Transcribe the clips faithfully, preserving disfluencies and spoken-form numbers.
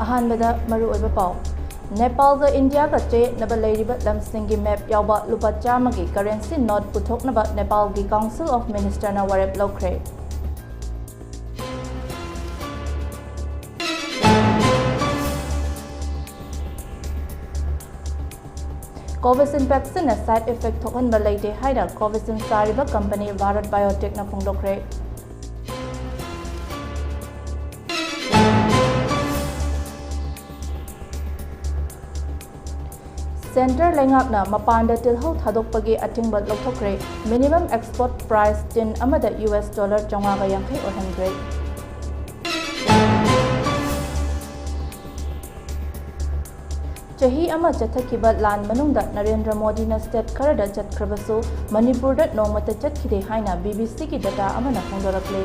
ꯑꯍꯥꯟꯕꯗ ꯃꯔꯨꯑꯣꯏꯕ ꯄꯥꯎ꯫ ꯅꯦꯄꯥꯜꯒ ꯏꯟꯗꯤꯌꯥꯒ ꯆꯌꯦꯠꯅꯕ ꯂꯩꯔꯤꯕ ꯂꯝꯁꯤꯡꯒꯤ ꯃꯦꯞ ꯌꯥꯎꯕ ꯂꯨꯄꯥ ꯆꯥꯝꯃꯒꯤ ꯀꯔꯦꯟꯁꯤ ꯅꯣꯠ ꯄꯨꯊꯣꯛꯅꯕ ꯅꯦꯄꯥꯜꯒꯤ ꯀꯥꯎꯟꯁꯤꯜ ꯑꯣꯐ ꯃꯤꯅꯤꯁꯇꯔꯅ ꯋꯥꯔꯦꯞ ꯂꯧꯈ꯭ꯔꯦ꯫ ꯀꯣꯚꯦꯛꯁꯤꯟ ꯚꯦꯛꯁꯤꯟꯅ ꯁꯥꯏꯗ ꯏꯐꯦꯛ ꯊꯣꯛꯍꯟꯕ ꯂꯩꯇꯦ ꯍꯥꯏꯅ ꯀꯣꯚꯦꯛꯁꯤꯟ ꯁꯥꯔꯤꯕ ꯀꯝꯄꯅꯤ ꯚꯥꯔꯠ ꯕꯥꯏꯑꯣꯇꯦꯛꯅ ꯐꯣꯡꯗꯣꯛꯈ꯭ꯔꯦ꯫ ꯁꯦꯟꯇꯔ ꯂꯩꯉꯥꯛꯅ ꯃꯄꯥꯟꯗ ꯇꯤꯜꯍꯧ ꯊꯥꯗꯣꯛꯄꯒꯤ ꯑꯊꯤꯡꯕ ꯂꯧꯊꯣꯛꯈ꯭ꯔꯦ꯫ ꯃꯤꯅꯤꯃꯝ ꯑꯦꯛꯁꯄꯣꯔꯠ ꯄ꯭ꯔꯥꯏꯁ ꯇꯤꯟ ꯑꯃꯗ ꯌꯨ ꯑꯦꯁ ꯗꯣꯂꯔ ꯆꯥꯝꯃꯉꯥꯒ ꯌꯥꯡꯈꯩ ꯑꯣꯏꯍꯟꯈ꯭ꯔꯦ꯫ ꯆꯍꯤ ꯑꯃ ꯆꯠꯊꯈꯤꯕ ꯂꯥꯟ ꯃꯅꯨꯡꯗ ꯅꯔꯦꯟꯗ꯭ꯔ ꯃꯣꯗꯤꯅ ꯁ꯭ꯇꯦꯠ ꯈꯔꯗ ꯆꯠꯈ꯭ꯔꯕꯁꯨ ꯃꯅꯤꯄꯨꯔꯗ ꯅꯣꯡꯃꯇ ꯆꯠꯈꯤꯗꯦ ꯍꯥꯏꯅ ꯕꯤ ꯕꯤ ꯁꯤꯒꯤ ꯗꯇꯥ ꯑꯃꯅ ꯐꯣꯡꯗꯣꯔꯛꯂꯦ꯫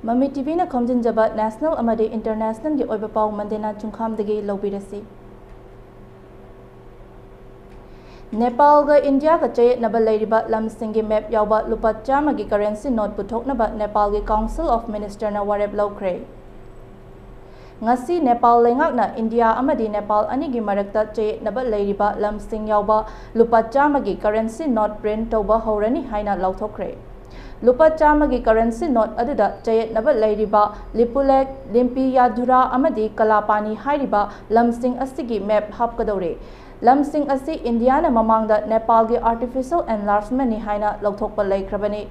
ꯃꯃꯤ ꯇꯤꯚꯤꯅ ꯈꯣꯝꯖꯤꯟꯖꯕ ꯅꯦꯁꯅꯦꯜ ꯑꯃꯗꯤ ꯏꯟꯇꯔꯅꯦꯁꯅꯦꯜꯒꯤ ꯑꯣꯏꯕ ꯄꯥꯎ ꯃꯟꯗꯦꯅꯥ ꯆꯨꯡꯈꯥꯝꯗꯒꯤ ꯂꯧꯕꯤꯔꯁꯤ꯫ ꯅꯦꯄꯥꯜꯒ ꯏꯟꯗꯤꯌꯥꯒ ꯆꯌꯦꯠꯅꯕ ꯂꯩꯔꯤꯕ ꯂꯝꯁꯤꯡꯒꯤ ꯃꯦꯞ ꯌꯥꯎꯕ ꯂꯨꯄꯥ ꯆꯥꯝꯃꯒꯤ ꯀꯔꯦꯟꯁꯤ ꯅꯣꯠ ꯄꯨꯊꯣꯛꯅꯕ ꯅꯦꯄꯥꯜꯒꯤ ꯀꯥꯎꯟꯁꯤꯜ ꯑꯣꯐ ꯃꯤꯅꯤꯁꯇꯔꯅ ꯋꯥꯔꯦꯞ ꯂꯧꯈ꯭ꯔꯦ꯫ ꯉꯁꯤ ꯅꯦꯄꯥꯜ ꯂꯩꯉꯥꯛꯅ ꯏꯟꯗꯤꯌꯥ ꯑꯃꯗꯤ ꯅꯦꯄꯥꯜ ꯑꯅꯤꯒꯤ ꯃꯔꯛꯇ ꯆꯌꯦꯠꯅꯕ ꯂꯩꯔꯤꯕ ꯂꯝꯁꯤꯡ ꯌꯥꯎꯕ ꯂꯨꯄꯥ ꯆꯥꯝꯃꯒꯤ ꯀꯔꯦꯟꯁꯤ ꯅꯣꯠ ꯄ꯭ꯔꯤꯟꯠ ꯇꯧꯕ ꯍꯧꯔꯅꯤ ꯍꯥꯏꯅ ꯂꯥꯎꯊꯣꯛꯈ꯭ꯔꯦ꯫ ꯂꯨꯄꯥ ꯆꯥꯝꯃꯒꯤ ꯀꯔꯦꯟꯁꯤ ꯅꯣꯠ ꯑꯗꯨꯗ ꯆꯌꯦꯠꯅꯕ ꯂꯩꯔꯤꯕ ꯂꯤꯄꯨꯂꯦꯛ, ꯂꯤꯝꯄꯤꯌꯥꯙꯨꯔꯥ ꯑꯃꯗꯤ ꯀꯂꯥꯄꯥꯅꯤ ꯍꯥꯏꯔꯤꯕ ꯂꯝꯁꯤꯡ ꯑꯁꯤꯒꯤ ꯃꯦꯞ ꯍꯥꯞꯀꯗꯧꯔꯤ꯫ ꯂꯝꯁꯤꯡ ꯑꯁꯤ ꯏꯟꯗꯤꯌꯥꯅ ꯃꯃꯥꯡꯗ ꯅꯦꯄꯥꯜꯒꯤ ꯑꯥꯔꯇꯤꯐꯤꯁꯤꯌꯦꯜ ꯑꯦꯟꯂꯥꯔꯖꯃꯦꯟꯅꯤ ꯍꯥꯏꯅ ꯂꯧꯊꯣꯛꯄ ꯂꯩꯈ꯭ꯔꯕꯅꯤ꯫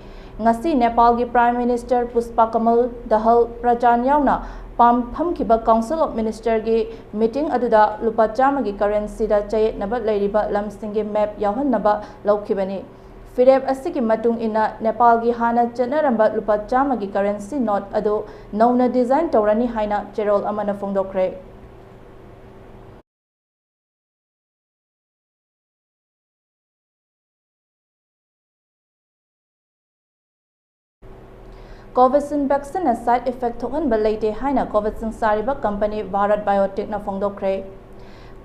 ꯉꯁꯤ ꯅꯦꯄꯥꯜꯒꯤ ꯄ꯭ꯔꯥꯏꯝ ꯃꯤꯅꯤꯁꯇꯔ ꯄꯨꯁꯄꯥ ꯀꯃꯜ ꯗꯍꯜ ꯄ꯭ꯔꯆꯥꯟ ꯌꯥꯎꯅ ꯄꯥꯝ ꯐꯝꯈꯤꯕ ꯀꯥꯎꯟꯁꯤꯜ ꯑꯣꯐ ꯃꯤꯅꯤꯁꯇꯔꯒꯤ ꯃꯤꯇꯤꯡ ꯑꯗꯨꯗ ꯂꯨꯄꯥ ꯆꯥꯝꯃꯒꯤ ꯀꯔꯦꯟꯁꯤꯗ ꯆꯌꯦꯠꯅꯕ ꯂꯩꯔꯤꯕ ꯂꯝꯁꯤꯡꯒꯤ ꯃꯦꯞ ꯌꯥꯎꯍꯟꯅꯕ ꯂꯧꯈꯤꯕꯅꯤ꯫ ꯐꯤꯔꯦꯞ ꯑꯁꯤꯒꯤ ꯃꯇꯨꯡ ꯏꯟꯅ ꯅꯦꯄꯥꯜꯒꯤ ꯍꯥꯟꯅ ꯆꯠꯅꯔꯝꯕ ꯂꯨꯄꯥ ꯆꯥꯝꯃꯒꯤ ꯀꯔꯦꯟꯁꯤ ꯅꯣꯠ ꯑꯗꯨ ꯅꯧꯅ ꯗꯤꯖꯥꯏꯟ ꯇꯧꯔꯅꯤ ꯍꯥꯏꯅ ꯆꯦꯔꯣꯜ ꯑꯃꯅ ꯐꯣꯡꯗꯣꯛꯈ꯭ꯔꯦ꯫ Covaxin vaccine ꯅ side effect ꯊꯣꯛꯍꯟꯕ ꯂꯩꯇꯦ ꯍꯥꯏꯅ Covaxin ꯁꯥꯔꯤꯕ company Bharat Biotech ꯅ ꯐꯣꯡꯗꯣꯛꯈ꯭ꯔꯦ꯫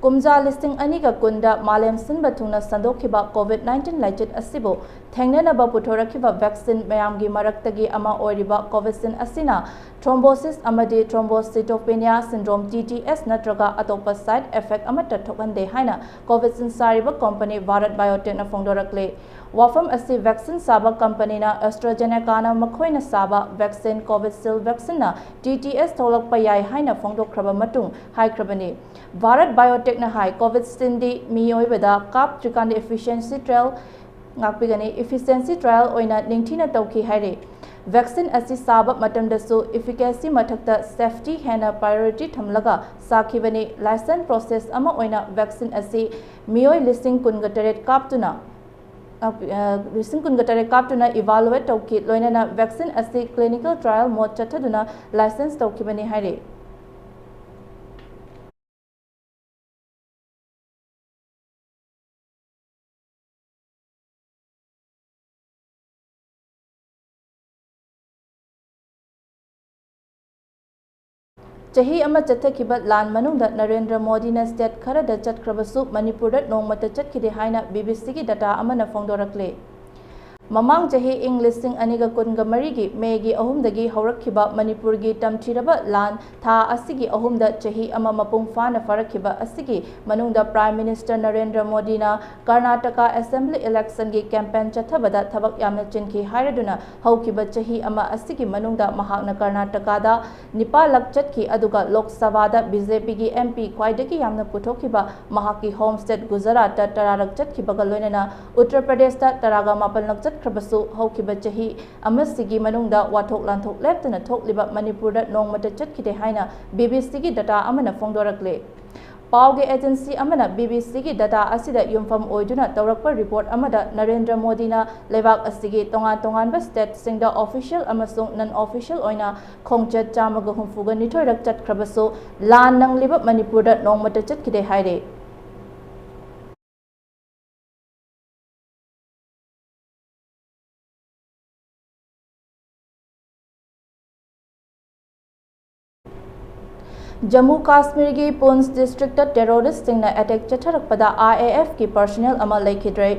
ꯀꯨꯝꯖꯥ ꯂꯤꯁꯤꯡ ꯑꯅꯤꯒ ꯀꯨꯟꯗ ꯃꯥꯂꯦꯝ ꯁꯤꯟꯕ ꯊꯨꯡꯅ ꯁꯟꯗꯣꯛꯈꯤꯕ COVID nineteen ꯂꯥꯏꯆꯠ ꯑꯁꯤꯕꯨ ꯊꯦꯡꯅꯅꯕ ꯄꯨꯊꯣꯔꯛꯈꯤꯕ vaccine ꯃꯌꯥꯝꯒꯤ ꯃꯔꯛꯇꯒꯤ ꯑꯃ ꯑꯣꯏꯔꯤꯕ Covaxin ꯑꯁꯤꯅ thrombosis ꯑꯃꯗꯤ thrombocytopenia syndrome, T T S, ꯅꯠꯇ꯭ꯔꯒ ꯑꯇꯣꯞꯄ side effect ꯑꯃꯠꯇ ꯊꯣꯛꯍꯟꯗꯦ ꯍꯥꯏꯅ Covaxin ꯁꯥꯔꯤꯕ company Bharat Biotech ꯅ ꯐꯣꯡꯗꯣꯔꯛꯂꯤ꯫ ꯋꯥꯐꯝ ꯑꯁꯤ vaccine ꯁꯥꯕ company ꯅ AstraZeneca ꯅ ꯃꯈꯣꯏꯅ ꯁꯥꯕ vaccine Covishield vaccine ꯅ T T S ꯊꯣꯛꯂꯛꯄ ꯌꯥꯏ ꯍꯥꯏꯅ ꯐꯣꯡꯗꯣꯛꯈ꯭ꯔꯕ ꯃꯇꯨꯡ ꯍꯥꯏꯈ꯭ꯔꯕꯅꯤ꯫ Bharat Biotech ꯅ ꯍꯥꯏ, Covaxin ꯗꯤ ꯃꯤꯑꯣꯏꯕꯗ ꯀꯥꯞꯇ꯭ꯔꯤꯀꯥꯟꯗ efficiency trial, ꯉꯥꯛꯄꯤꯒꯅꯤ, efficiency trial ꯑꯣꯏꯅ ꯅꯤꯡꯊꯤꯅ ꯇꯧꯈꯤ ꯍꯥꯏꯔꯤ꯫ Vaccine ꯑꯁꯤ ꯁꯥꯕ ꯃꯇꯝꯗꯁꯨ efficacy ꯃꯊꯛꯇ safety ꯍꯦꯟꯅ priority ꯊꯝꯂꯒ ꯁꯥꯈꯤꯕꯅꯤ꯫ License process ꯑꯃ ꯑꯣꯏꯅ vaccine ꯑꯁꯤ ꯃꯤꯑꯣꯏ ꯂꯤꯁꯤꯡ ꯀꯨꯟꯒ ꯇꯔꯦꯠ ꯀꯥꯞꯇꯨꯅ, ꯑ, ꯂꯤꯁꯤꯡ ꯀꯨꯟꯒ ꯇꯔꯦꯠ ꯀꯥꯞꯇꯨꯅ evaluate ꯇꯧꯈꯤ, ꯂꯣꯏꯅꯅ vaccine ꯑꯁꯤ clinical trial mode ꯆꯠꯊꯗꯨꯅ license ꯇꯧꯈꯤꯕꯅꯤ ꯍꯥꯏꯔꯤ꯫ ꯆꯍꯤ ꯑꯃ ꯆꯠꯊꯈꯤꯕ ꯂꯥꯟ ꯃꯅꯨꯡꯗ ꯅꯔꯦꯟꯗ꯭ꯔ ꯃꯣꯗꯤꯅ state ꯈꯔꯗ ꯆꯠꯈ꯭ꯔꯕꯁꯨ ꯃꯅꯤꯄꯨꯔꯗ ꯅꯣꯡꯃꯇ ꯆꯠꯈꯤꯗꯦ ꯍꯥꯏꯅ B B C ꯒꯤ data ꯑꯃꯅ ꯐꯣꯡꯗꯣꯔꯛꯂꯤ꯫ ꯃꯃꯥꯡ ꯆꯍꯤ ꯏꯪ ꯂꯤꯁꯤꯡ ꯑꯅꯤꯒ ꯀꯨꯟꯒ ꯃꯔꯤꯒꯤ May ꯒꯤ ꯑꯍꯨꯝꯗꯒꯤ ꯍꯧꯔꯛꯈꯤꯕ ꯃꯅꯤꯄꯨꯔꯒꯤ ꯇꯝꯊꯤꯔꯕ ꯂꯥꯟ ꯊꯥ ꯑꯁꯤꯒꯤ ꯑꯍꯨꯝꯗ ꯆꯍꯤ ꯑꯃ ꯃꯄꯨꯡ ꯐꯥꯅ ꯐꯥꯔꯛꯈꯤꯕ ꯑꯁꯤꯒꯤ ꯃꯅꯨꯡꯗ Prime Minister ꯅꯔꯦꯟꯗ꯭ꯔ ꯃꯣꯗꯤꯅ ꯀꯔꯅꯥꯇꯀꯥ assembly election ꯒꯤ campaign ꯆꯠꯊꯕꯗ ꯊꯕꯛ ꯌꯥꯝꯅ ꯆꯤꯟꯈꯤ ꯍꯥꯏꯔꯗꯨꯅ ꯍꯧꯈꯤꯕ ꯆꯍꯤ ꯑꯃ ꯑꯁꯤꯒꯤ ꯃꯅꯨꯡꯗ ꯃꯍꯥꯛꯅ ꯀꯔꯅꯥꯇꯀꯥꯗ ꯅꯤꯄꯥꯜꯂꯛ ꯆꯠꯈꯤ, ꯑꯗꯨꯒ ꯂꯣꯛ ꯁꯚꯥꯗ B J P ꯒꯤ M P ꯈ꯭ꯋꯥꯏꯗꯒꯤ ꯌꯥꯝꯅ ꯄꯨꯊꯣꯛꯈꯤꯕ ꯃꯍꯥꯛꯀꯤ home state ꯒꯨꯖꯔꯥꯠꯇ ꯇꯔꯥꯔꯛ ꯆꯠꯈꯤꯕꯒ ꯂꯣꯏꯅꯅ ꯎꯠꯇꯔ ꯄ꯭ꯔꯗꯦꯁꯇ ꯇꯔꯥꯒ ꯃꯥꯄꯜꯂꯛ ꯆꯠꯈ꯭ꯔꯕꯁꯨ ꯍꯧꯈꯤꯕ ꯆꯍꯤ ꯑꯃꯁꯤꯒꯤ ꯃꯅꯨꯡꯗ ꯋꯥꯊꯣꯛ ꯂꯥꯟꯊꯣꯛ ꯂꯦꯞꯇꯅ ꯊꯣꯛꯂꯤꯕ ꯃꯅꯤꯄꯨꯔꯗ ꯅꯣꯡꯃꯇ ꯆꯠꯈꯤꯗꯦ ꯍꯥꯏꯅ B B C ꯒꯤ data ꯑꯃꯅ ꯐꯣꯡꯗꯣꯔꯛꯂꯤ꯫ ꯄꯥꯎꯒꯤ agency ꯑꯃꯅ B B C ꯒꯤ data ꯑꯁꯤꯗ ꯌꯨꯝꯐꯝ ꯑꯣꯏꯗꯨꯅ ꯇꯧꯔꯛꯄ report ꯑꯃꯗ ꯅꯔꯦꯟꯗ꯭ꯔ ꯃꯣꯗꯤꯅ ꯂꯩꯕꯥꯛ ꯑꯁꯤꯒꯤ ꯇꯣꯉꯥꯟ ꯇꯣꯉꯥꯟꯕ state ꯁꯤꯡꯗ official ꯑꯃꯁꯨꯡ non official ꯑꯣꯏꯅ ꯈꯣꯡꯆꯠ ꯆꯥꯝꯃꯒ ꯍꯨꯝꯐꯨꯒ ꯅꯤꯊꯣꯏꯔꯛ ꯆꯠꯈ꯭ꯔꯕꯁꯨ ꯂꯥꯟ ꯅꯪꯂꯤꯕ ꯃꯅꯤꯄꯨꯔꯗ ꯅꯣꯡꯃꯇ ꯆꯠꯈꯤꯗꯦ ꯍꯥꯏꯔꯤ꯫ ꯖꯝꯃꯨ ꯀꯥꯁꯃꯤꯔꯒꯤ ꯄꯨꯟꯁ ꯗꯤꯁꯇ꯭ꯔꯤꯛꯇ ꯇꯦꯔꯣꯔꯤꯁ꯭ꯠꯁꯤꯡꯅ ꯑꯦꯇꯦꯛ ꯆꯠꯊꯔꯛꯄꯗ ꯑꯥꯏ ꯑꯦ ꯑꯦꯐꯀꯤ ꯄꯔꯁꯅꯦꯜ ꯑꯃ ꯂꯩꯈꯤꯗ꯭ꯔꯦ꯫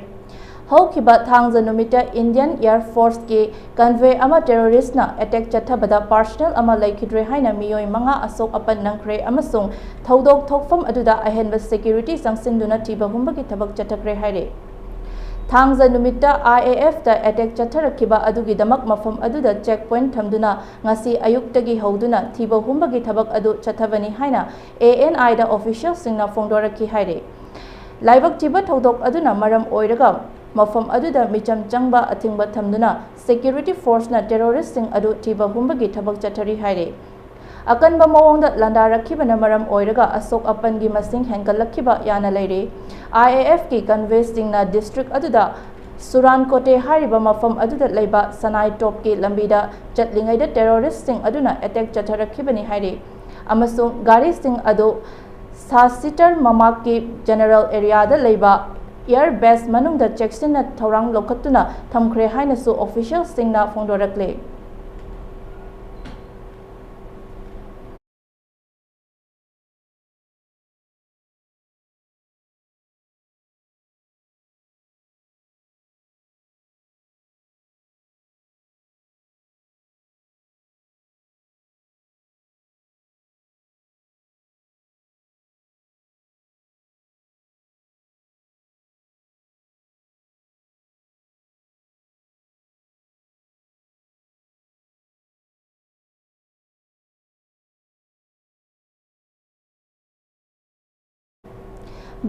ꯍꯧꯈꯤꯕ ꯊꯥꯡꯖ ꯅꯨꯃꯤꯠꯇ ꯏꯟꯗꯤꯌꯟ ꯑꯦꯌꯔ ꯐꯣꯔꯁꯀꯤ ꯀꯟꯚꯣꯏ ꯑꯃ ꯇꯦꯔꯣꯔꯤꯁ꯭ꯠꯅ ꯑꯦꯇꯦꯛ ꯆꯠꯊꯕꯗ ꯄꯔꯁꯅꯦꯜ ꯑꯃ ꯂꯩꯈꯤꯗ꯭ꯔꯦ ꯍꯥꯏꯅ ꯃꯤꯑꯣꯏ ꯃꯉꯥ ꯑꯁꯣꯛ ꯑꯄꯟ ꯅꯪꯈ꯭ꯔꯦ ꯑꯃꯁꯨꯡ ꯊꯧꯗꯣꯛ ꯊꯣꯛꯐꯝ ꯑꯗꯨꯗ ꯑꯍꯦꯟꯕ ꯁꯦꯀ꯭ꯌꯨꯔꯤꯇꯤ ꯆꯪꯁꯤꯟꯗꯨꯅ ꯊꯤꯕ ꯍꯨꯝꯕꯒꯤ ꯊꯕꯛ ꯆꯠꯊꯈ꯭ꯔꯦ ꯍꯥꯏꯔꯦ꯫ ꯊꯥꯡꯖ ꯅꯨꯃꯤꯠꯇ ꯑꯥꯏ ꯑꯦ ꯑꯦꯐꯇ ꯑꯦꯇꯦꯛ ꯆꯠꯊꯔꯛꯈꯤꯕ ꯑꯗꯨꯒꯤꯗꯃꯛ ꯃꯐꯝ ꯑꯗꯨꯗ ꯆꯦꯛ ꯄꯣꯏꯟꯠ ꯊꯝꯗꯨꯅ ꯉꯁꯤ ꯑꯌꯨꯛꯇꯒꯤ ꯍꯧꯗꯨꯅ ꯊꯤꯕ ꯍꯨꯝꯕꯒꯤ ꯊꯕꯛ ꯑꯗꯨ ꯆꯠꯊꯕꯅꯤ ꯍꯥꯏꯅ ꯑꯦ ꯑꯦꯟ ꯑꯥꯏꯗ ꯑꯣꯐꯤꯁꯤꯌꯦꯜꯁꯤꯡꯅ ꯐꯣꯡꯗꯣꯔꯛꯈꯤ ꯍꯥꯏꯔꯤ꯫ ꯂꯥꯏꯕꯛ ꯊꯤꯕ ꯊꯧꯗꯣꯛ ꯑꯗꯨꯅ ꯃꯔꯝ ꯑꯣꯏꯔꯒ ꯃꯐꯝ ꯑꯗꯨꯗ ꯃꯤꯆꯝ ꯆꯪꯕ ꯑꯊꯤꯡꯕ ꯊꯝꯗꯨꯅ ꯁꯦꯀ꯭ꯌꯨꯔꯤꯇꯤ ꯐꯣꯔꯁꯅ ꯇꯦꯔꯣꯔꯤꯁ꯭ꯠꯁꯤꯡ ꯑꯗꯨ ꯊꯤꯕ ꯍꯨꯝꯕꯒꯤ ꯊꯕꯛ ꯆꯠꯊꯔꯤ ꯍꯥꯏꯔꯤ꯫ ꯑꯀꯟꯕ ꯃꯑꯣꯡꯗ ꯂꯥꯟꯗꯥꯔꯛꯈꯤꯕꯅ ꯃꯔꯝ ꯑꯣꯏꯔꯒ ꯑꯁꯣꯛ ꯑꯄꯟꯒꯤ ꯃꯁꯤꯡ ꯍꯦꯟꯒꯠꯂꯛꯈꯤꯕ ꯌꯥꯅ ꯂꯩꯔꯤ꯫ ꯑꯥꯏ ꯑꯦ ꯑꯦꯐꯀꯤ ꯀꯟꯚꯣꯏꯁꯤꯡꯅ ꯗꯤꯁꯇ꯭ꯔꯤꯛ ꯑꯗꯨꯗ ꯁꯨꯔꯥꯟꯀꯣꯇꯦ ꯍꯥꯏꯔꯤꯕ ꯃꯐꯝ ꯑꯗꯨꯗ ꯂꯩꯕ ꯁꯅꯥꯏ ꯇꯣꯞꯀꯤ ꯂꯝꯕꯤꯗ ꯆꯠꯂꯤꯉꯩꯗ ꯇꯦꯔꯣꯔꯤꯁ꯭ꯠꯁꯤꯡ ꯑꯗꯨꯅ ꯑꯦꯇꯦꯛ ꯆꯠꯊꯔꯛꯈꯤꯕꯅꯤ ꯍꯥꯏꯔꯤ ꯑꯃꯁꯨꯡ ꯒꯥꯔꯤꯁꯤꯡ ꯑꯗꯨ ꯁꯥꯁꯤꯇꯔ ꯃꯃꯥꯛꯀꯤ ꯖꯦꯅꯔꯦꯜ ꯑꯦꯔꯤꯌꯥꯗ ꯂꯩꯕ ꯑꯦꯌꯔ ꯕꯦꯁ ꯃꯅꯨꯡꯗ ꯆꯦꯛꯁꯤꯟꯅ ꯊꯧꯔꯥꯡ ꯂꯧꯈꯠꯇꯨꯅ ꯊꯝꯈ꯭ꯔꯦ ꯍꯥꯏꯅꯁꯨ ꯑꯣꯐꯤꯁꯤꯌꯦꯜꯁꯤꯡꯅ ꯐꯣꯡꯗꯣꯔꯛꯂꯤ꯫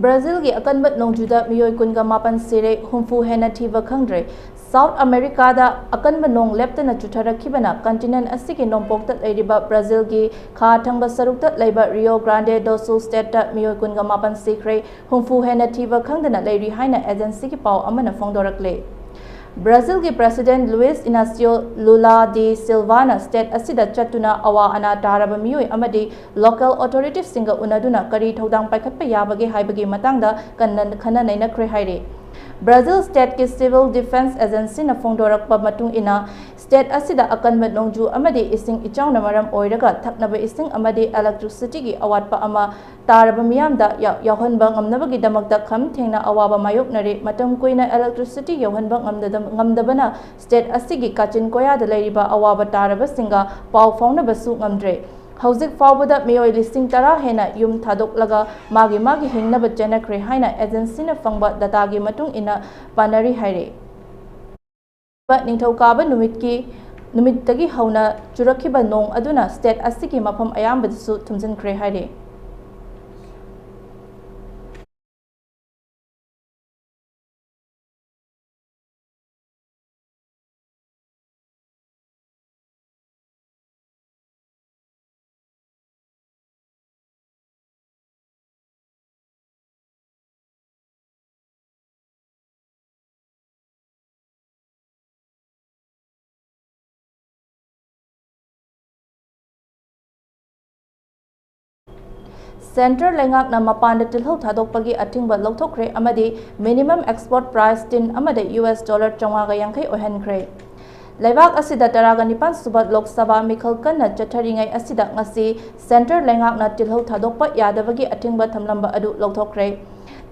ꯕ꯭ꯔꯥꯖꯤꯜꯒꯤ ꯑꯀꯟꯕ ꯅꯣꯡꯖꯨꯗ ꯃꯤꯑꯣꯏ ꯀꯨꯟꯒ ꯃꯥꯄꯟ ꯁꯤꯔꯦ, ꯍꯨꯝꯐꯨ ꯍꯦꯟꯅ ꯊꯤꯕ ꯈꯪꯗ꯭ꯔꯦ꯫ ꯁꯥꯎꯠ ꯑꯃꯦꯔꯤꯀꯥꯗ ꯑꯀꯟꯕ ꯅꯣꯡ ꯂꯦꯞꯇꯅ ꯆꯨꯊꯔꯛꯈꯤꯕꯅ ꯀꯟꯇꯤꯅꯦꯟꯠ ꯑꯁꯤꯒꯤ ꯅꯣꯡꯄꯣꯛꯇ ꯂꯩꯔꯤꯕ ꯕ꯭ꯔꯥꯖꯤꯜꯒꯤ ꯈꯥ ꯊꯪꯕ ꯁꯔꯨꯛꯇ ꯂꯩꯕ ꯔꯤꯑꯣ ꯒ꯭ꯔꯥꯟꯗꯦ ꯗꯣ ꯁꯨꯜ ꯁ꯭ꯇꯦꯠꯇ ꯃꯤꯑꯣꯏ ꯀꯨꯟꯒ ꯃꯥꯄꯟ ꯁꯤꯈ꯭ꯔꯦ, ꯍꯨꯝꯐꯨ ꯍꯦꯟꯅ ꯊꯤꯕ ꯈꯪꯗꯅ ꯂꯩꯔꯤ ꯍꯥꯏꯅ ꯑꯦꯖꯦꯟꯁꯤꯒꯤ ꯄꯥꯎ ꯑꯃꯅ ꯐꯣꯡꯗꯣꯔꯛꯂꯦ꯫ ꯕ꯭ꯔꯥꯖꯤꯜꯒꯤ ꯄ꯭ꯔꯦꯁꯤꯗꯦꯟꯠ ꯂꯨꯏꯁ ꯏꯅꯥꯁꯤꯌꯣ ꯂꯨꯂꯥ ꯗꯤ ꯁꯤꯜꯚꯥꯅ ꯁ꯭ꯇꯦꯠ ꯑꯁꯤꯗ ꯆꯠꯇꯨꯅ ꯑꯋꯥ ꯑꯅꯥ ꯇꯥꯔꯕ ꯃꯤꯑꯣꯏ ꯑꯃꯗꯤ ꯂꯣꯀꯦꯜ ꯑꯣꯊꯣꯔꯤꯇꯤꯁꯁꯤꯡꯒ ꯎꯅꯗꯨꯅ ꯀꯔꯤ ꯊꯧꯗꯥꯡ ꯄꯥꯏꯈꯠꯄ ꯌꯥꯕꯒꯦ ꯍꯥꯏꯕꯒꯤ ꯃꯇꯥꯡꯗ ꯀꯟꯅ ꯈꯟꯅ ꯅꯩꯅꯈ꯭ꯔꯦ ꯍꯥꯏꯔꯤ꯫ ꯕ꯭ꯔꯥꯖꯤꯜ ꯁ꯭ꯇꯦꯠꯀꯤ ꯁꯤꯚꯤꯜ ꯗꯤꯐꯦꯟꯁ ꯑꯦꯖꯦꯟꯁꯤꯅ ꯐꯣꯡꯗꯣꯔꯛꯄ ꯃꯇꯨꯡ ꯏꯟꯅ, State ꯑꯁꯤꯗ ꯑꯀꯟꯕ ꯅꯣꯡꯖꯨ ꯑꯃꯗꯤ ꯏꯁꯤꯡ ꯏꯆꯥꯎꯅ ꯃꯔꯝ ꯑꯣꯏꯔꯒ ꯊꯛꯅꯕ ꯏꯁꯤꯡ ꯑꯃꯗꯤ electricityꯒꯤ ꯑꯋꯥꯠꯄ ꯑꯃ ꯇꯥꯔꯕ ꯃꯤꯌꯥꯝꯗ ꯌꯥ-, ꯌꯥꯎꯍꯟꯕ ꯉꯝꯅꯕꯒꯤꯗꯃꯛꯇ ꯈꯝ ꯊꯦꯡꯅ ꯑꯋꯥꯕ ꯃꯥꯌꯣꯛꯅꯔꯦ꯫ ꯃꯇꯝ ꯀꯨꯏꯅ electricity ꯌꯧꯍꯟꯕ ꯉꯝꯗꯗ-, ꯉꯝꯗꯕꯅ state ꯑꯁꯤꯒꯤ ꯀꯥꯆꯤꯟ ꯀꯣꯌꯥꯗ ꯂꯩꯔꯤꯕ ꯑꯋꯥꯕ ꯇꯥꯔꯕꯁꯤꯡꯒ ꯄꯥꯎ ꯐꯥꯎꯅꯕꯁꯨ ꯉꯝꯗ꯭ꯔꯦ꯫ ꯍꯧꯖꯤꯛ ꯐꯥꯎꯕꯗ ꯃꯤꯑꯣꯏ ꯂꯤꯁꯤꯡ ꯇꯔꯥ ꯍꯦꯟꯅ ꯌꯨꯝ ꯊꯥꯗꯣꯛꯂꯒ ꯃꯥꯒꯤ ꯃꯥꯒꯤ ꯍꯤꯡꯅꯕ ꯆꯦꯟꯅꯈ꯭ꯔꯦ ꯍꯥꯏꯅ agencyꯅ ꯐꯪꯕ dataꯒꯤ ꯃꯇꯨꯡ ꯏꯟꯅ ꯄꯥꯅꯔꯤ ꯍꯥꯏꯔꯤ꯫ ꯅꯤꯡꯊꯧꯀꯥꯕ ꯅꯨꯃꯤꯠꯀꯤ, ꯅꯨꯃꯤꯠꯇꯒꯤ ꯍꯧꯅ ꯆꯨꯔꯛꯈꯤꯕ ꯅꯣꯡ ꯑꯗꯨꯅ state ꯑꯁꯤꯒꯤ ꯃꯐꯝ ꯑꯌꯥꯝꯕꯗꯁꯨ ꯊꯨꯝꯖꯤꯟꯈ꯭ꯔꯦ ꯍꯥꯏꯔꯤ꯫ Centre ꯂꯩꯉꯥꯛꯅ ꯃꯄꯥꯟꯗ ꯇꯤꯜꯍꯧ ꯊꯥꯗꯣꯛꯄꯒꯤ ꯑꯊꯤꯡꯕ ꯂꯧꯊꯣꯛꯈ꯭ꯔꯦ ꯑꯃꯗꯤ minimum export price tin ꯑꯃꯗ US dollar ꯆꯥꯝꯃꯉꯥꯒ ꯌꯥꯡꯈꯩ ꯑꯣꯏꯍꯟꯈ꯭ꯔꯦ꯫ ꯂꯩꯕꯥꯛ ꯑꯁꯤꯗ ꯇꯔꯥꯒ ꯅꯤꯄꯥꯟ ꯁꯨꯕ ꯂꯣꯛ ꯁꯚꯥ ꯃꯤꯈꯜ ꯀꯟꯅ ꯆꯠꯊꯔꯤꯉꯩ ꯑꯁꯤꯗ ꯉꯁꯤ centre ꯂꯩꯉꯥꯛꯅ ꯇꯤꯜꯍꯧ ꯊꯥꯗꯣꯛꯄ ꯌꯥꯗꯕꯒꯤ ꯑꯊꯤꯡꯕ ꯊꯝꯂꯝꯕ ꯑꯗꯨ ꯂꯧꯊꯣꯛꯈ꯭ꯔꯦ꯫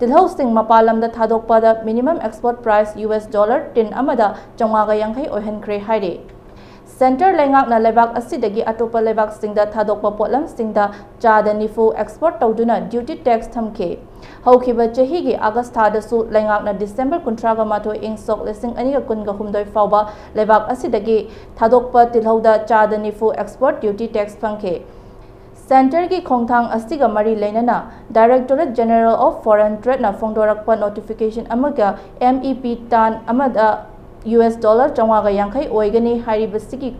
ꯇꯤꯜꯍꯧꯁꯤꯡ ꯃꯄꯥꯟ ꯂꯝꯗ ꯊꯥꯗꯣꯛꯄꯗ minimum export price US dollar tin ꯑꯃꯗ ꯆꯥꯝꯃꯉꯥꯒ ꯌꯥꯡꯈꯩ ꯑꯣꯏꯍꯟꯈ꯭ꯔꯦ ꯍꯥꯏꯔꯤ꯫ Centre ꯂꯩꯉꯥꯛꯅ ꯂꯩꯕꯥꯛ ꯑꯁꯤꯗꯒꯤ ꯑꯇꯣꯞꯄ ꯂꯩꯕꯥꯛꯁꯤꯡꯗ ꯊꯥꯗꯣꯛꯄ ꯄꯣꯠꯂꯝꯁꯤꯡꯗ ꯆꯥꯗ ꯅꯤꯐꯨ export ꯇꯧꯗꯨꯅ duty tax ꯊꯝꯈꯤ꯫ ꯍꯧꯈꯤꯕ ꯆꯍꯤꯒꯤ August ꯊꯥꯗꯁꯨ ꯂꯩꯉꯥꯛꯅ December ꯀꯨꯟꯊ꯭ꯔꯥꯒ ꯃꯥꯊꯣꯏ, ꯏꯪ ꯁꯣꯛ ꯂꯤꯁꯤꯡ ꯑꯅꯤꯒ ꯀꯨꯟꯒ ꯍꯨꯝꯗꯣꯏ ꯐꯥꯎꯕ ꯂꯩꯕꯥꯛ ꯑꯁꯤꯗꯒꯤ ꯊꯥꯗꯣꯛꯄ ꯇꯤꯜꯍꯧꯗ ꯆꯥꯗ ꯅꯤꯐꯨ export duty tax ꯐꯪꯈꯤ꯫ Centreꯒꯤ ꯈꯣꯡꯊꯥꯡ ꯑꯁꯤꯒ ꯃꯔꯤ ꯂꯩꯅꯅ Directorate General of Foreign Tradeꯅ ꯐꯣꯡꯗꯣꯔꯛꯄ notification ꯑꯃꯒ MEP ton ꯑꯃꯗ US dollar ꯆꯥꯝꯃꯉꯥꯒ ꯌꯥꯡꯈꯩ ꯑꯣꯏꯒꯅꯤ ꯍꯥꯏꯔꯤꯕꯁꯤꯒꯤ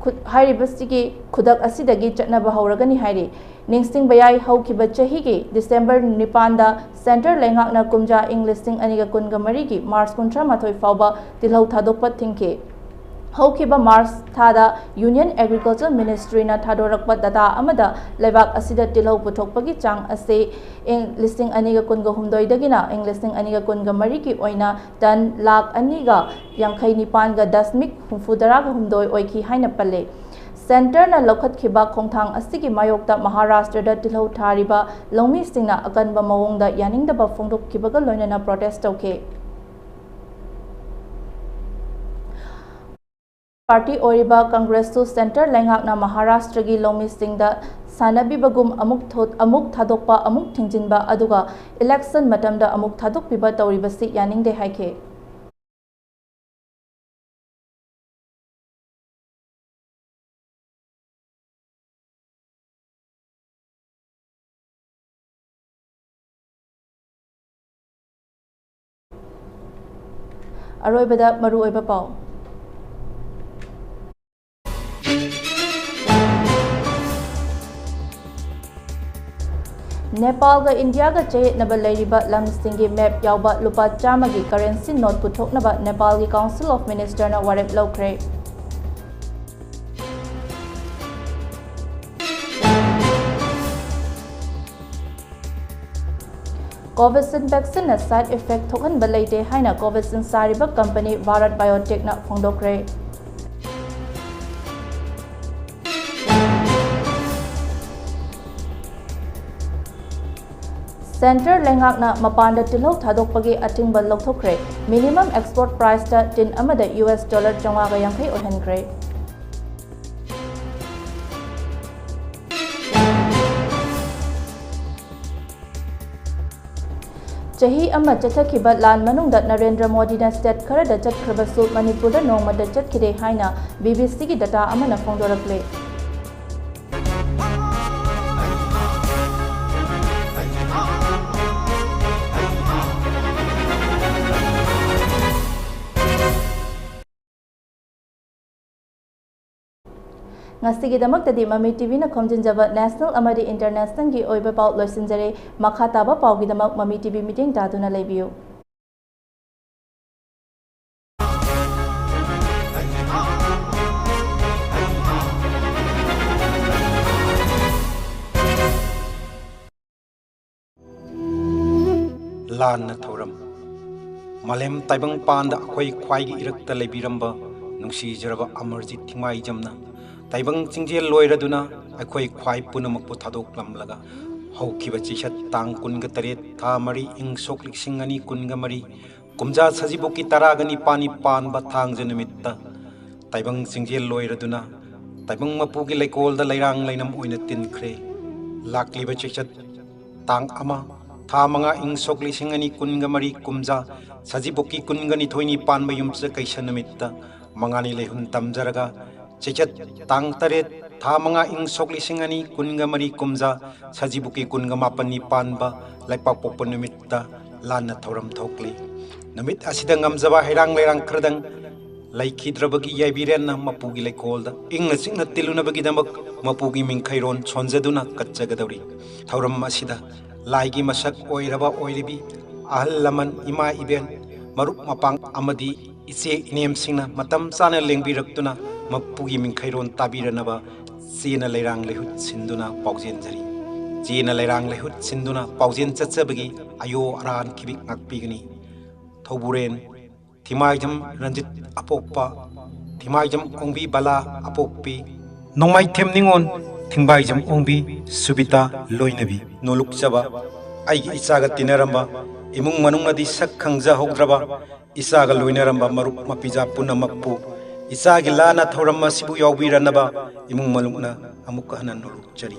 ꯈꯨ-, ꯍꯥꯏꯔꯤꯕꯁꯤꯒꯤ ꯈꯨꯗꯛ ꯑꯁꯤꯗꯒꯤ ꯆꯠꯅꯕ ꯍꯧꯔꯒꯅꯤ ꯍꯥꯏꯔꯤ꯫ ꯅꯤꯡꯁꯤꯡꯕ ꯌꯥꯏ, ꯍꯧꯈꯤꯕ ꯆꯍꯤꯒꯤ December ꯅꯤꯄꯥꯟꯗ centre ꯂꯩꯉꯥꯛꯅ ꯀꯨꯝꯖꯥ ꯏꯪ ꯂꯤꯁꯤꯡ ꯑꯅꯤꯒ ꯀꯨꯟꯒ ꯃꯔꯤꯒꯤ March ꯀꯨꯟꯊ꯭ꯔꯥ ꯃꯥꯊꯣꯏ ꯐꯥꯎꯕ ꯇꯤꯜꯍꯧ ꯊꯥꯗꯣꯛꯄ ꯊꯤꯡꯈꯤ꯫ ꯍꯧꯈꯤꯕ ꯃꯥꯔꯆ ꯊꯥꯗ Union Agriculture Ministryꯅ ꯊꯥꯗꯣꯔꯛꯄ data ꯑꯃꯗ ꯂꯩꯕꯥꯛ ꯑꯁꯤꯗ ꯇꯤꯜꯍꯧ ꯄꯨꯊꯣꯛꯄꯒꯤ ꯆꯥꯡ ꯑꯁꯤ ꯏꯪ ꯂꯤꯁꯤꯡ ꯑꯅꯤꯒ ꯀꯨꯟꯒ ꯍꯨꯝꯗꯣꯏꯗꯒꯤꯅ ꯏꯪ ꯂꯤꯁꯤꯡ ꯑꯅꯤꯒ ꯀꯨꯟꯒ ꯃꯔꯤꯒꯤ ꯑꯣꯏꯅ ꯇꯟ ꯂꯥꯈ ꯑꯅꯤꯒ ꯌꯥꯡꯈꯩ ꯅꯤꯄꯥꯟꯒ ꯗꯁꯃꯤꯛ ꯍꯨꯝꯐꯨꯇꯔꯥꯒ ꯍꯨꯝꯗꯣꯏ ꯑꯣꯏꯈꯤ ꯍꯥꯏꯅ ꯄꯜꯂꯤ꯫ Centreꯅ ꯂꯧꯈꯠꯈꯤꯕ ꯈꯣꯡꯊꯥꯡ ꯑꯁꯤꯒꯤ ꯃꯥꯌꯣꯛꯇ ꯃꯍꯥꯔꯥꯁꯇ꯭ꯔꯗ ꯇꯤꯜꯍꯧ ꯊꯥꯔꯤꯕ ꯂꯧꯃꯤꯁꯤꯡꯅ ꯑꯀꯟꯕ ꯃꯑꯣꯡꯗ ꯌꯥꯅꯤꯡꯗꯕ ꯐꯣꯡꯗꯣꯛꯈꯤꯕꯒ ꯂꯣꯏꯅꯅ protest ꯇꯧꯈꯤ꯫ Party ꯑꯣꯏꯔꯤꯕ ꯀꯪꯒ꯭ꯔꯦꯁꯁꯨ Centre ꯂꯩꯉꯥꯛꯅ ꯃꯍꯥꯔꯥꯁꯇ꯭ꯔꯒꯤ ꯂꯧꯃꯤꯁꯤꯡꯗ ꯁꯥꯟꯅꯕꯤꯕꯒꯨꯝ ꯑꯃꯨꯛ ꯊꯣ-, ꯑꯃꯨꯛ ꯊꯥꯗꯣꯛꯄ, ꯑꯃꯨꯛ ꯊꯤꯡꯖꯤꯟꯕ, ꯑꯗꯨꯒ election ꯃꯇꯝꯗ ꯑꯃꯨꯛ ꯊꯥꯗꯣꯛꯄꯤꯕ ꯇꯧꯔꯤꯕꯁꯤ ꯌꯥꯅꯤꯡꯗꯦ ꯍꯥꯏꯈꯤ꯫ ꯑꯔꯣꯏꯕꯗ ꯃꯔꯨꯑꯣꯏꯕ ꯄꯥꯎ꯫ ꯅꯦꯄꯥꯜꯒ ꯏꯟꯗꯤꯌꯥꯒ ꯆꯌꯦꯠꯅꯕ ꯂꯩꯔꯤꯕ ꯂꯝꯁꯤꯡꯒꯤ map ꯌꯥꯎꯕ ꯂꯨꯄꯥ ꯆꯥꯝꯃꯒꯤ currency note ꯄꯨꯊꯣꯛꯅꯕ ꯅꯦꯄꯥꯜꯒꯤ Council of Ministerꯅ ꯋꯥꯔꯦꯞ ꯂꯧꯈ꯭ꯔꯦ꯫ Covaxin vaccineꯅ side effect ꯊꯣꯛꯍꯟꯕ ꯂꯩꯇꯦ ꯍꯥꯏꯅ Covaxin ꯁꯥꯔꯤꯕ company Bharat Biotechꯅ ꯐꯣꯡꯗꯣꯛꯈ꯭ꯔꯦ꯫ Centre ꯂꯩꯉꯥꯛꯅ ꯃꯄꯥꯟꯗ ꯇꯤꯜꯍꯧ ꯊꯥꯗꯣꯛꯄꯒꯤ ꯑꯊꯤꯡꯕ ꯂꯧꯊꯣꯛꯈ꯭ꯔꯦ꯫ Minimum export priceꯇ tin ꯑꯃꯗ US dollar ꯆꯥꯝꯃꯉꯥꯒ ꯌꯥꯡꯈꯩ ꯑꯣꯏꯍꯟꯈ꯭ꯔꯦ꯫ ꯆꯍꯤ ꯑꯃ ꯆꯠꯊꯈꯤꯕ ꯂꯥꯟ ꯃꯅꯨꯡꯗ ꯅꯔꯦꯟꯗ꯭ꯔ ꯃꯣꯗꯤꯅ state ꯈꯔꯗ ꯆꯠꯈ꯭ꯔꯕꯁꯨ ꯃꯅꯤꯄꯨꯔꯗ ꯅꯣꯡꯃꯇ ꯆꯠꯈꯤꯗꯦ ꯍꯥꯏꯅ BBCꯒꯤ data ꯑꯃꯅ ꯐꯣꯡꯗꯣꯔꯛꯂꯤ꯫ ꯉꯁꯤꯒꯤꯗꯃꯛꯇꯗꯤ ꯃꯃꯤ TVꯅ ꯈꯣꯝꯖꯤꯟꯖꯕ national ꯑꯃꯗꯤ internationalꯒꯤ ꯑꯣꯏꯕ ꯄꯥꯎ ꯂꯣꯏꯁꯤꯟꯖꯔꯦ꯫ ꯃꯈꯥ ꯇꯥꯕ ꯄꯥꯎꯒꯤꯗꯃꯛ ꯃꯃꯤ TV ꯃꯤꯠꯌꯦꯡ ꯇꯥꯗꯨꯅ ꯂꯩꯕꯤꯌꯨ꯫ ꯂꯥꯟꯅ ꯊꯧꯔꯝ꯫ ꯃꯥꯂꯦꯝ ꯇꯥꯏꯕꯪ ꯄꯥꯟꯗ ꯑꯩꯈꯣꯏ ꯈ꯭ꯋꯥꯏꯒꯤ ꯏꯔꯛꯇ ꯂꯩꯕꯤꯔꯝꯕ ꯅꯨꯡꯁꯤꯖꯔꯕ ꯑꯃꯔꯖꯤꯠ ꯊꯤꯡꯃꯥꯏꯖꯝꯅ ꯇꯥꯏꯕꯪ ꯆꯤꯡꯖꯦꯜ ꯂꯣꯏꯔꯗꯨꯅ ꯑꯩꯈꯣꯏ ꯈ꯭ꯋꯥꯏ ꯄꯨꯝꯅꯃꯛꯄꯨ ꯊꯥꯗꯣꯛꯂꯝꯂꯒ ꯍꯧꯈꯤꯕ ꯆꯩꯆꯠ ꯇꯥꯡ ꯀꯨꯟꯒ ꯇꯔꯦꯠ, ꯊꯥ ꯃꯔꯤ, ꯏꯪ ꯁꯣꯛ ꯂꯤꯁꯤꯡ ꯑꯅꯤ ꯀꯨꯟꯒ ꯃꯔꯤ, ꯀꯨꯝꯖꯥ ꯁꯖꯤꯕꯨꯒꯤ ꯇꯔꯥꯒ ꯅꯤꯄꯥꯜꯅꯤ ꯄꯥꯟꯕ ꯊꯥꯡꯖ ꯅꯨꯃꯤꯠꯇ ꯇꯥꯏꯕꯪ ꯆꯤꯡꯖꯦꯜ ꯂꯣꯏꯔꯗꯨꯅ ꯇꯥꯏꯕꯪ ꯃꯄꯨꯒꯤ ꯂꯩꯀꯣꯜꯗ ꯂꯩꯔꯥꯡ ꯂꯩꯅꯝ ꯑꯣꯏꯅ ꯇꯤꯟꯈ꯭ꯔꯦ꯫ ꯂꯥꯛꯂꯤꯕ ꯆꯩꯆꯠ ꯇꯥꯡ ꯑꯃ, ꯊꯥ ꯃꯉꯥ, ꯏꯪ ꯁꯣꯛ ꯂꯤꯁꯤꯡ ꯑꯅꯤ ꯀꯨꯟꯒ ꯃꯔꯤ, ꯀꯨꯝꯖꯥ ꯁꯖꯤꯕꯨꯒꯤ ꯀꯨꯟꯒ ꯅꯤꯊꯣꯏꯅꯤ ꯄꯥꯟꯕ ꯌꯨꯝꯁꯀꯩꯁ ꯅꯨꯃꯤꯠꯇ ꯃꯉꯥꯅꯤ ꯂꯩꯍꯨꯟ ꯇꯝꯖꯔꯒ, ꯆꯩꯆꯠ ꯇꯥꯡ ꯇꯔꯦꯠ, ꯊꯥ ꯃꯉꯥ, ꯏꯪ ꯁꯣꯛ ꯂꯤꯁꯤꯡ ꯑꯅꯤ ꯀꯨꯟꯒ ꯃꯔꯤ, ꯀꯨꯝꯖꯥ ꯁꯖꯤꯕꯨꯒꯤ ꯀꯨꯟꯒ ꯃꯥꯄꯟꯅꯤ ꯄꯥꯟꯕ ꯂꯩꯄꯥꯛꯄꯣꯛꯄ ꯅꯨꯃꯤꯠꯇ ꯂꯥꯟꯅ ꯊꯧꯔꯝ ꯊꯣꯛꯂꯤ꯫ ꯅꯨꯃꯤꯠ ꯑꯁꯤꯗ ꯉꯝꯖꯕ ꯍꯩꯔꯥꯡ ꯂꯩꯔꯥꯡ ꯈꯔꯗꯪ ꯂꯩꯈꯤꯗ꯭ꯔꯕꯒꯤ ꯌꯥꯏꯕꯤꯔꯦꯟꯅ ꯃꯄꯨꯒꯤ ꯂꯩꯀꯣꯜꯗ ꯏꯪꯅ ꯆꯤꯛꯅ ꯇꯤꯜꯂꯨꯅꯕꯒꯤꯗꯃꯛ ꯃꯄꯨꯒꯤ ꯃꯤꯡꯈꯩꯔꯣꯟ ꯁꯣꯟꯖꯗꯨꯅ ꯀꯠꯆꯒꯗꯧꯔꯤ꯫ ꯊꯧꯔꯝ ꯑꯁꯤꯗ ꯂꯥꯏꯒꯤ ꯃꯁꯛ ꯑꯣꯏꯔꯕ ꯑꯣꯏꯔꯤꯕꯤ ꯑꯍꯜ ꯂꯃꯟ, ꯏꯃꯥ ꯏꯕꯦꯟ, ꯃꯔꯨꯞ ꯃꯄꯥꯡ ꯑꯃꯗꯤ ꯏꯆꯦ ꯏꯅꯦꯝꯁꯤꯡꯅ ꯃꯇꯝ ꯆꯥꯅ ꯂꯦꯡꯕꯤꯔꯛꯇꯨꯅ ꯃꯄꯨꯒꯤ ꯃꯤꯡꯈꯩꯔꯣꯟ ꯇꯥꯕꯤꯔꯅꯕ ꯆꯦꯅ ꯂꯩꯔꯥꯡ ꯂꯩꯍꯨꯠ ꯁꯤꯟꯗꯨꯅ ꯄꯥꯎꯖꯦꯟꯖꯔꯤ꯫ ꯆꯦꯅ ꯂꯩꯔꯥꯡ ꯂꯩꯍꯨꯠ ꯁꯤꯟꯗꯨꯅ ꯄꯥꯎꯖꯦꯟ ꯆꯠꯆꯕꯒꯤ ꯑꯌꯣ ꯑꯔꯥꯟ ꯈꯤꯕꯤꯛ ꯉꯥꯛꯄꯤꯒꯅꯤ꯫ ꯊꯧꯕꯨꯔꯦꯟ ꯊꯤꯃꯥꯏꯖꯝ ꯔꯟꯖꯤꯠ ꯑꯄꯣꯛꯄ, ꯊꯤꯃꯥꯏꯖꯝ ꯑꯣꯡꯕꯤ ꯕꯂꯥ ꯑꯄꯣꯛꯄꯤ, ꯅꯣꯡꯃꯥꯏꯊꯦꯝ ꯅꯤꯉꯣꯜ, ꯊꯤꯡꯕꯥꯏꯖꯝ ꯑꯣꯡꯕꯤ ꯁꯨꯕꯤꯇꯥ ꯂꯣꯏꯅꯕꯤ꯫ ꯅꯣꯂꯨꯛꯆꯕ ꯑꯩꯒꯤ ꯏꯆꯥꯒ ꯇꯤꯟꯅꯔꯝꯕ, ꯏꯃꯨꯡ ꯃꯅꯨꯡꯅꯗꯤ ꯁꯛ ꯈꯪꯖꯍꯧꯗ꯭ꯔꯕ, ꯏꯆꯥꯒ ꯂꯣꯏꯅꯔꯝꯕ ꯃꯔꯨꯞ ꯃꯄꯤꯖꯥ ꯄꯨꯝꯅꯃꯛꯄꯨ ꯏꯆꯥꯒꯤ ꯂꯥꯟꯅ ꯊꯧꯔꯝ ꯑꯁꯤꯕꯨ ꯌꯥꯎꯕꯤꯔꯅꯕ ꯏꯃꯨꯡ ꯃꯅꯨꯡꯅ ꯑꯃꯨꯛꯀ ꯍꯟꯅ ꯅꯣꯂꯨꯛꯆꯔꯤ꯫